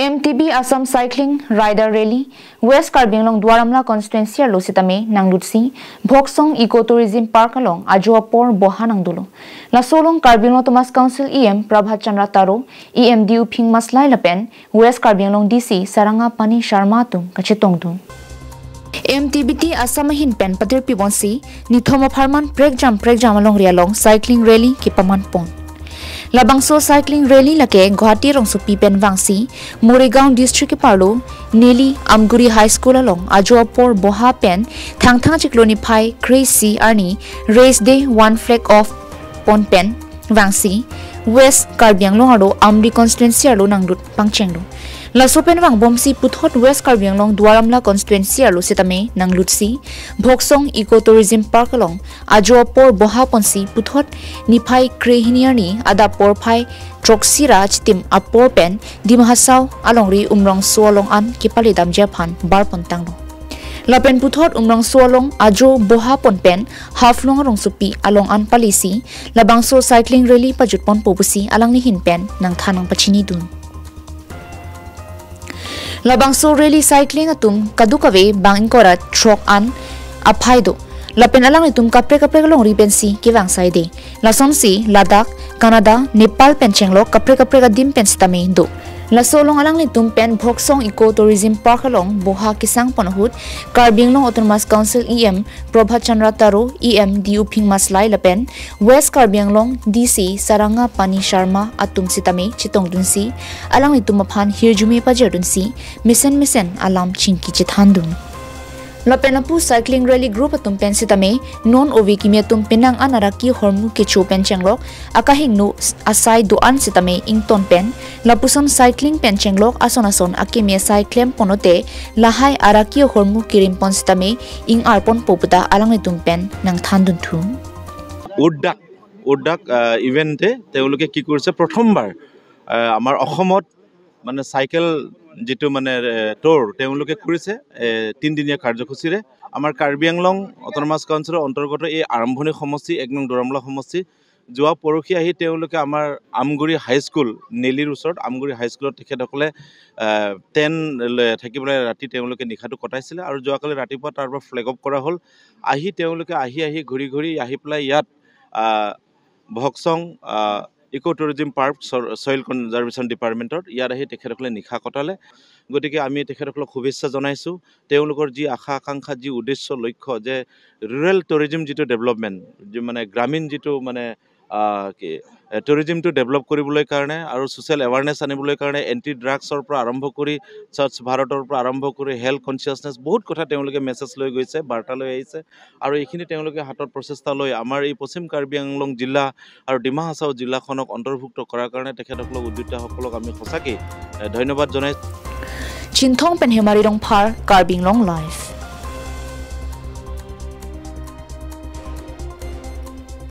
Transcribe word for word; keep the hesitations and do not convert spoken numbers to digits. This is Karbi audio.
M T B Assam Cycling Rider Rally West Karbi Anglong Duar Amla constituency arlo sitame nanglutsi Bhoksong Eco Tourism Park along ajo apor boha nangdolo. Laso along Karbi Anglong Autonomous Council E M Prabhat Chandra Taro, E M D U Phingma Slai lapen West Karbi Anglong D C Saranga Pani Sharma atum kachetongdun. M T B T Assam ahin pen patirpi ponsi nithom apharman prekjam prekjam alongri along cycling rally kepaman pon. Labangso cycling rally lake Guwahati rongsopi pen vangsi Morigaon district keparlo neli Amguri High School along ajo apor boha pen Thangthang chiklo niphai kre-isi arni Race Day One Flag Off pon pen vangsi West Karbi Anglong arlo Amri constituency arlo nanglut pangchenglo. Laso pen vangbomsi puthot West Karbi Anglong Duar Amla constituency arlo sitame nanglutsi Bhoksong Eco Tourism Park along ajo apor boha ponsi puthot niphai kre-hini arni adap porphai throksi ra chitim apor pen Dima Hasao alongri Umrongso along an kepale damji aphan bar pon tanglo. Lapen puthot Umrongso along ajo boha pon pen Haflong rongsopi along an palisi labangso cycling rally pajut ponpo pusi alangli ahin pen nangthan nangpachinidun. Labangso rally cycling atum kadokave bang ingkoi ra throk an aphai do. Lapen alanglitum kaprek kaprek alongri pensi kevang saide. Lasonsi Ladakh, Canada, Nepal pen chenglok kaprek kaprek adim pen sitame do. Laso along alanglitum pen Bhoksong Eco Tourism Park along boha kesang pon ahut Karbi Anglong Autonomous Council E M Prabhat Chandra Taro, E M D U Phingma Slai lapen West Karbi Anglong D C Saranga Pani Sharma atum sitame chetongdunsi alanglitum aphan hirjume pajerdunsi mesen mesen alam chingki chethandun. Lapen lapu cycling rally group atum pen sitame non ove kimi atum penang an araki ahormu kecho pen chenglok akahingno asai do-an sitame ington pen lapuson cycling pen chenglok ason ason akimi asai klem ponote lahai araki ahormu kirim pon sitame ing-ar ponpo puta alanglitum pen nangthandunthu. উদ্যাক উদ্যাক আহ, ইভেণ্টে তেওঁলোকে কি কৰিছে, প্ৰথমবাৰ আহ, আমাৰ অসমত মানে চাইকেল যিটো মানে এ, টুৰ তেওঁলোকে কৰিছে এ, তিনিদিনীয়া কাৰ্যসূচীৰে। আমাৰ কাৰ্বি আংলং অট'নমাছ কাউন্সিলৰ অন্তৰ্গত এই আৰম্ভণি সমষ্টি এক নং দুৱাৰমলা সমষ্টি যোৱা পৰহি আহি তেওঁলোকে আমাৰ আমগুৰি হাইস্কুল, নেলিৰ ওচৰত আমগুৰি হাইস্কুলত তেখেতসকলে আহ, টেণ্ট লৈ থাকি পেলাই ৰাতি তেওঁলোকে নিশাটো কটাইছিলে আৰু যোৱাকালি ৰাতিপুৱা তাৰ পৰা ফ্লেগ অফ কৰা হ'ল। আহি তেওঁলোকে আহি আহি ঘূৰি ঘূৰি আহি পেলাই ইয়াত আহ, ভকচং আহ, ইক' টুৰিজিম পাৰ্ক চ- চইল কনজাৰ্ভেশ্যন ডিপাৰ্টমেণ্টত ইয়াত আহি তেখেতসকলে নিশা কটালে। গতিকে আমি তেখেতসকলক শুভেচ্ছা জনাইছোঁ। তেওঁলোকৰ যি আশা আকাংক্ষা, যি উদ্দেশ্য লক্ষ্য যে ৰুৰেল টুৰিজিম যিটো ডেভেলপমেণ্ট, যি মানে গ্ৰামীণ যিটো মানে আহ, কি, এ, টুৰিজিমটো ডেভেলপ কৰিবলৈ কাৰণে আৰু ছ'চিয়েল এৱাৰনেছ আনিবলৈ কাৰণে এণ্টি ড্ৰাগছৰ পৰা আৰম্ভ কৰি স্বচ্ছ ভাৰতৰ পৰা আৰম্ভ কৰি হেল্থ কনচিয়াছনেছ বহুত কথা তেওঁলোকে মেছেজ লৈ গৈছে, বাৰ্তা লৈ আহিছে। আৰু এইখিনি তেওঁলোকে হাতত প্ৰচেষ্টা লৈ আমাৰ এই পশ্চিম কাৰ্বি আংলং জিলা আৰু ডিমা হাছাও জিলাখনক অন্তৰ্ভুক্ত কৰাৰ কাৰণে তেখেতসকলক উদ্যোক্তাসকলক আমি সঁচাকেই এ, ধন্যবাদ জনাইছোঁ। Chinthong pen Hemari Rongphar, Karbi Anglong Live.